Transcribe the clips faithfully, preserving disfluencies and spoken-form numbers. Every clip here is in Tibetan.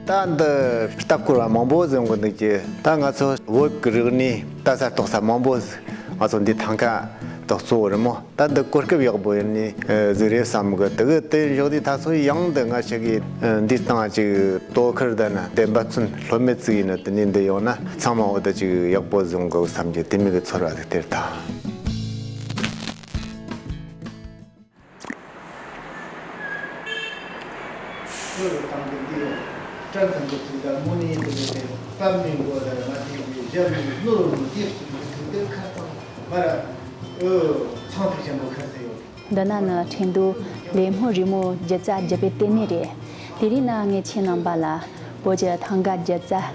ད་འདི་ལྟ་སྐོར་བ་མང་པོ་ཟིག་ཡོང་གི་འདུག་གི། ད་ང་ཚོ་བོད་ཀྱི་རིག་གནས་ལྟ་ས་ལྟོགས་ས་མང་པོ་ཟིག་ང་ཚོ་འདི་ཐང་ག་དང་གཙོ་བོ་རེད་མོ། ད་འདི་གོ་སྐབས་ཡག་པོ་ཡིན་ནི་ཟིག་རེད་བསམ་གི། དེ་གི་དེ་འཇོག་དུས་ད་ཚོ་ཡང་འདི་ང་ཞིག་གིས་འདི་སྟེང་ཅིག་དོ་ཁུར་ད་ན་དེ་འབད་བརྩོན་ལྷོད་མེད་ཅིག་ཡིན་ན། དེ་ནས་འདི་ཡོང་ན་ཚང་མ་འོ་ད་ཅིག་ཡག་པོ་ཟིག་འགོ་བསམ་གི། དེ་མོ་གི་ཚོར་བ་ཟིག་སྟེར་ཐལ། ལྷོ་རུ་བཏང་གི་འདི་ཡོད། སྐྲ་འཛིན་གྱི་དུས་ད་མོ་ནི་འདི་ལས་པད་མའི་མགོ་ལ་མ་དེ་ཡི་ཞབས་ནི་ནོར་མི་དེ་སུ་གི་དུས་དེ་ཁ་ཚང་མ་ར་ཨོ་ཚང་དེ་ཞན་པོ་ཁ་ཚེ་ཡོད། འདི་ན་ནི་ཁྲིན་ཏུའུ་ལེབ་སྨོན་རི་མོ་སྒྱུ་རྩལ་བརྒྱུད་པའི་ལྟེ་གནས་རེད། དེ་རིང་ན་ངས་ཁྱེད་རྣམ་པ་ལ་བོད་ཀྱི་ཐང་ག་སྒྱུ་རྩལ་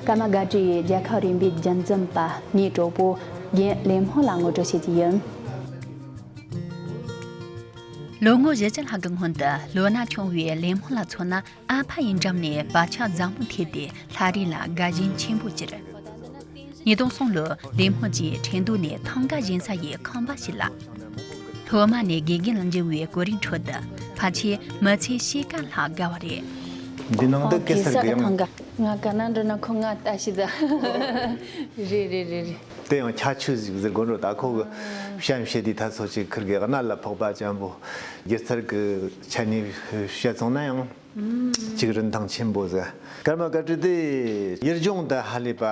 ཀརྨ་སྒར་བྲིས་ཡི་རྒྱལ་ཁབ་རིམ་པའི་རྒྱུན་འཛིན་པ་ངའི་གྲོགས་པོ་རྒན་ལེབ་སྨོན་ལ་ངོ་སྤྲོད་བྱེད་ཀྱི་ཡིན། ལོ་ངོ་བཞི་བཅུ་ལྷག་གི་སྔོན་དུ་ལོ་ན་ཆུང་བའི་ལེབ་སྨོན་ལ་མཚོན་ན། ཨ་ཕ་ཡི་འགྲམ་ནས་བག་ཆགས་བཟང་མོ་ཐེབས་ཏེ་ལྷ་རིས་ལ་དགའ་ཞེན་ཆེན་པོ་གྱུར། ཉིས་སྟོང་གསུམ་ལོར་ལེབ་སྨོན་གྱིས་ཁྲིན་ཏུའུ་ནས་ཐང་ག་བཞེངས་ས་ཡི་ཁང་པ་ཞིག་ལ། སློབ་མ་ནས་དགེ་རྒན་ལ་འགྱུར་བའི་གོ་རིམ་ཁྲོད་དུ་ཕལ་ཆེར་མི་ཚེ་ཕྱེད་ཀ་ལྷག་དགའ་བ་རེད། འདི་ནང་དུ་ཨོ་གེ་གེ་སར་སར་གི་གི་ཡང་ཐང་ག། ང་ག་ན་འགྲོ་ན་ཁོ་ང་ལྟ་ཞིག་ད། རེད་རེད་རེད་རེད། དེ་ཡང་ཁྱད་ཆོས་ཟིག་ཟེར་དགོས་འགྲོ། ད་ཁོ་གི་བཤད་བཤད་དུས་ད་ཚོ་ཅིག་ཁིར་གི་གནད་ལ་ཕོག་པ་ཅན་པོ། སྒྱུ་རྩལ་གི་ཆ་ནས་བཤད་སོང་ན་ཡང་ཅིག་རིན་ཐང་ཆེན་པོ་ཟིག། ཀརྨ་སྒར་བྲིས་དེ་ཡུལ་ལྗོངས་དེ་ཧ་ལས་པ་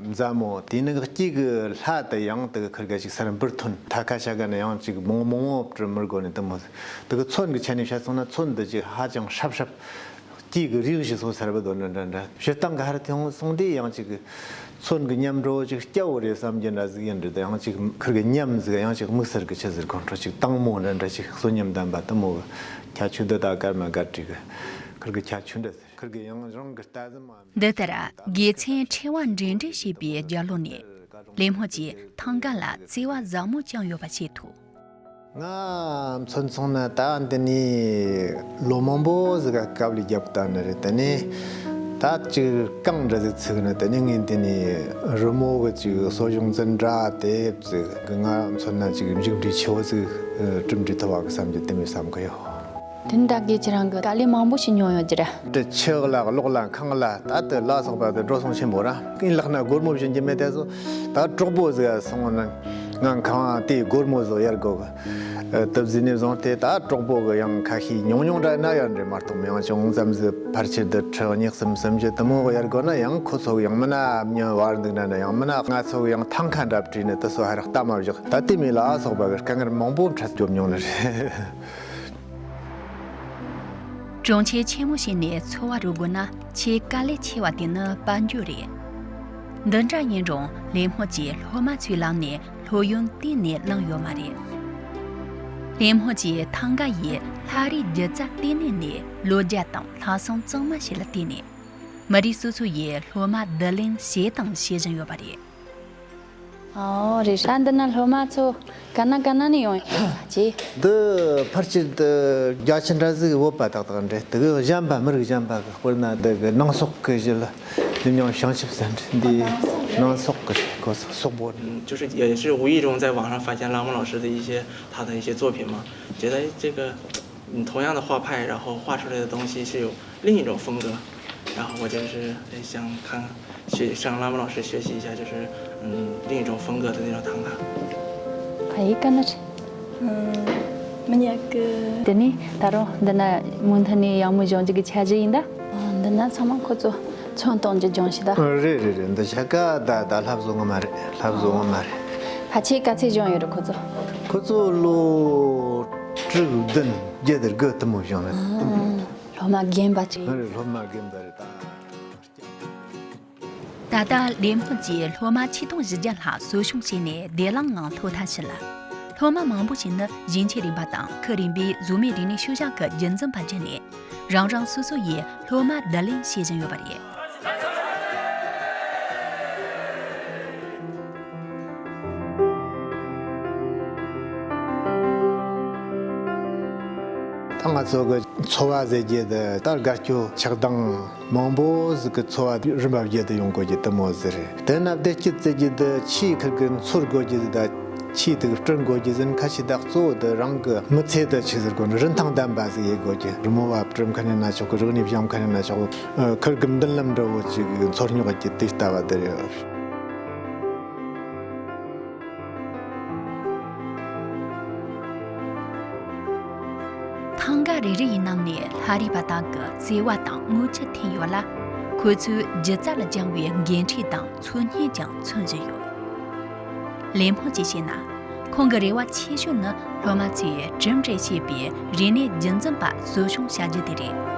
མཛའ་མོ། དེ་ནི་སྐྱེས་གི་ལྷ་དེ་ཡང་དེ་གི་ཁིར་ག་ཅིག་སར་འབུར་ཐོན། ཐ་ཁ་ཤ་ག་ནི་ཡང་ཅིག་མོང་མོང་བོ་བྲི་མི་དགོས་ནི་དེ་མོ་ཟིག། དེ་གི་ཚོན་གི་ཆ་ནས་བཤད་སོང་ན་ཚོན་འདི་ཅིག་ཧ་ཅང་སྲབ་སྲབ། སྐྱེས་ཀྱི་རིགས་ཤིག་སོ་སར་བ་དོ་འདྲ་འདྲ་འདྲ། སྤྱིར་བཏང་གི་ཧར་ཐེངས་སོང་དུས་ཡང་ཅིག་ཚོན་གྱི་ཉམས་འགྲོ་ཅིག་སྐྱ་བོ་རེད་བསམ་རྒྱུ་འདྲ་ཟིག་ཡིན་རེད། ད་ཡང་ཅིག་ཁིར་གི་ཉམས་ཟིག་ཡང་ཅིག་དམིགས་བསལ་གྱི་ཆི་ཟེར་ཁོང་ཁྲོ་ཅིག་དྭངས་མོ་འདྲ་འདྲ་ཅིག་གསོན་ཉམས་ལྡན་པ་དེ་མོ་གི་ཁྱད་ཆོས་འདི། ད་ཀརྨ་སྒར་བྲིས་གི་ཁིར་གི་ཁྱད་ཆོས་འདྲ་ཟིག། ཁིར་གི་ཡང་རང་གི་ལྟ་ཟིན་མ། འདི་ལྟར་དགེ་མཚན་ཕྲེང་བ་འདྲེས་འདྲེས་བྱས་པའི་རྒྱབ་ལོགས་ནས་ལེབ་སྨོན་གྱིས་ཐང་ག་ལ་བརྩེ་བ་ཟབ་མོ་བཅངས་ཡོད་པ་ཤེས་ཐུབ། ང་མཚོན་སོང་ན་ད་འདི་ནས་ལོ་མང་པོ་ཟིག་ག་དཀའ་ལས་རྒྱབ་བཏང་ནི་རེད། དེ་ནས་ད་ཅིག་རྐང་འདྲ་ཟིག་ཚུགས་ནི། དེ་ནས་ངས་འདི་ནས་རི་མོ་གི་ཅིག་གསོ་སྦྱོང་འཛིན་གྲྭ་དེབ་ཟིག་གི་ང་མཚོན་ན་ཅིག་མཇུག་འབྲས་ཆེ་བོ་ཟིག་གྲུབ་འབྲས་ཐོབ་པ་གི་བསམ་རྒྱུ་དེ་མོ་བསམ་གི་ཡོད། དེ་འདྲ་གི་ཁྱེད་རང་གི་དཀའ་ལས་མང་པོ་ཞིག་མྱོང་ཡོད་ཀྱི་རེད། འདི་ཆུ་ལ་གློག་ལ་ཁང་ལ་ད་དེ་ལ་སོགས་པ་དེ་འགྲོ་སོང་ཆེན་པོ་ར། ཡིན་ལགས་ན་སྒོར་མོ་བྱིན་གྱི་མེད། དེ་ཚོ་ད་གྲོགས་པོ་ཟིག་སོང་ན་ང་ཁང་དེའི་སྒོར་མོ་ཟིག་གཡར་དགོ་གི། དེ་བཟོས་ནས་བཟུང་སྟེ་ད་གྲོགས་པོ་གི་ཡང་ཁ་ཤས་ཉུང་ཉུང་འདྲ་ན་ཡང་འདྲེ་མ་གཏོགས་མི་ཡང་ཅུང་ཙམ་ཟིག་ཕལ་ཆེར་དུ་ཁྲི་གཉིས་གསུམ་གསུམ་བཅུ་དེ་མོ་གི་གཡར་དགོ་ན་ཡང་ཁོ་ཚོ་གི་ཡང་མིན་ན་མྱི་བར་འདུག་ན་ན་ཡང་མིན་ན་ང་ཚོ་གི་ཡང་ཐང་ཁ་འདྲ་བྲིས་ནས་དེ་ཚོ་ཧ་རག་ལྟ་མ་བཞག། ད་དེ་མི་ལ་ཨ་སོགས་པ་གི་དཀའ་ངལ་མང་པོ་འཕྲད་སྐྱོབ་མྱོང་ནི་རེད། གྲོང་ཁྱེར་ཆེན་མོ་ཞིག་ནས་འཚོ་བ་རོལ་དགོས་ན་ཆེས་དཀའ་ལས་ཆེ་བ་དེ་ནི་དཔལ་འབྱོར་རེད། འདི་འདྲ་ཡིན་རུང་ལེབ་སྨོན་གྱིས་སློབ་མ་ཚོའི་ལམ་ནས་སློབ་ཡོན་གཏན་ནས་བླངས་ཡོད་མ་རེད། ལེབ་སྨོན་གྱིས་ཐང་ག་ཡི་ལྷ་རིས་སྒྱུ་རྩལ་ལྟེ་གནས་ནས་ལོ་བརྒྱ་དང་ལྷག་བསམ་གཙང་མ་ཞིག་ལ་བརྟེན་ནས་མི་རིགས་སོ་སོ་ཡི་སློབ་མ་བསྡུ་ལེན་བྱས་དང་བྱེད་བཞིན་ཡོད་པ་རེད། ཨོ་རེད། ད་འདི་ན་སློབ་མ་ཚོ་ག་ན་ག་ན་ནས་ཡོང་ཡོད་ཅེ། འདི་ཕལ་ཆེར་འདི་རྒྱ་ཆེ་འདྲ་ཟིག་བོད་པ་ཏག་ཏག་འདྲ། དེ་གི་གཞན་པ་མི་རིགས་གཞན་པ་གི་དཔེར་ན་འདི་གི་ནང་སོག་གི་གཞི་ལ་ཉམས་མྱོང་བྱང་ཆུབ་ཟེར་འདི་འདི་ནང་སོག་གི་གོ་སོག་སོག་པོ། 嗯，就是也是无意中在网上发现拉木老师的一些他的一些作品嘛，觉得这个嗯同样的画派，然后画出来的东西是有另一种风格，然后我就是想看学向拉木老师学习一下，就是嗯另一种风格的那种唐卡。 ཕ་ཡི་ཀ་ན་ཆེ། 嗯，没那个。 དེ་ནས་ད་རུང་འདི་ན་མུ་མཐུད་ནས་ཡང་མོ་སྦྱོང་རྒྱུ་གི་འཆར་གཞི་ཡིན་ད། འདི་ན་ཚང་མ་ཁོ་ཚོ་ཚོན་གཏོང་རྒྱུ་སྦྱོང་ཞིག་ད། རེད་རེད་རེད། འདི་ཆ་ག་ད་ད་ལྷ་བཟོ་ངོ་མ་རེད། ལྷ་བཟོ་ངོ་མ་རེད། ཕལ་ཆེར་ག་ཚད་སྦྱོང་ཡོད་རེད་ཁོ་ཚོ། ཁོ་ཚོ་ལོ་དྲུག་བདུན་བརྒྱད་དེར་དགུ་དུ་མོ་བྱུང་རེད། སློབ་མ་རྒན་པ་ཅིག། རེད། སློབ་མ་རྒན་པ་རེད་ད། ད་ལྟ་ལེབ་སྨོན་གྱིས་སློབ་མ་ཆིག་སྟོང་བཞི་བརྒྱ་ལྷག་གསོ་སྐྱོང་བྱས་ནས་བདེ་བླགངང་སློབ་མཐར་ཕྱིན་ལ། སློབ་མ་མང་པོ་ཞིག་ནི་ཡིན་གྱི་རིག་པ་དང་ཁུལ་རིམ་པའི་གཟུགས་མེད་རིག་གནས་ཤུལ་བཞག་གི་རྒྱུན་འཛིན་པར་གྱུར་ནས། རང་རང་སོ་སོ་ཡི་སློབ་མ་བསྡུ་ལེན་བྱེད་བཞིན་ཡོད་པ་རེད། ད་ང་ཚོ་གི་འཚོ་བ་ཟེར་རྒྱུ་དེ་ད་དགའ་སྐྱོ་ཆགས་སྡང་མང་པོ་ཟིག་གི་འཚོ་བ་རིམ་པ་བརྒྱད་དུ་ཡོང་དགོས་རྒྱུ་དེ་མོ་ཟིག་རེད། དེ་ན་བདེ་སྐྱིད་ཟེར་རྒྱུ་དེ་ཆེས་ཁིར་གི་འཚོལ་དགོས་རྒྱུ་དེ་ད། ཆེས་དེ་གི་སྤྲུལ་དགོས་རྒྱུ་ཟིན་ཁ་ཤས་དག་གཙོ་བོ་དེ་རང་གི་མི་ཚེ་དེ་ཆི་ཟེར་དགོས་ན་རིན་ཐང་ལྡན་པ་ཟིག་ཡེད་དགོས་རྒྱུ། རི་མོ་བ་སྤྲུལ་མཁན་ཡིན་ན་ཆོག་གི། རིག་གནས་སྦྱང་མཁན་ཡིན་ན་ཆོག་གི། ཁིར་གི་མདུན་ལམ་འདྲ་བོ་ཅིག་གི་འཚོལ་སྙོག་གི་དེ་ལྟ་བ་དེ་རེད། ཐང་ག་རེ་རེ་ཡི་ནང་ནས་ལྷ་རིས་པ་དག་གི་བརྩེ་བ་དང་རྔུལ་ཆུ་འཐེན་ཡོད་ལ། ཁོ་ཚོས་སྒྱུ་རྩལ་ལ་སྦྱངས་པའི་འགན་འཁྲི་དང་འཚོལ་སྙེག་ཀྱང་མཚོན་བཞིན་ཡོད། ལེགས་སྨོན་གྱིས་བཤད་ན། ཁོང་གི་རེ་བ་ཆེ་ཤོས་ནི་སློབ་མ་ཚོས་གྲུབ་འབྲས་ཤེས་པའི་རིག་གནས་རྒྱུན་འཛིན་པ་གསོ་སྐྱོང་བྱ་རྒྱུ་དེ་རེད།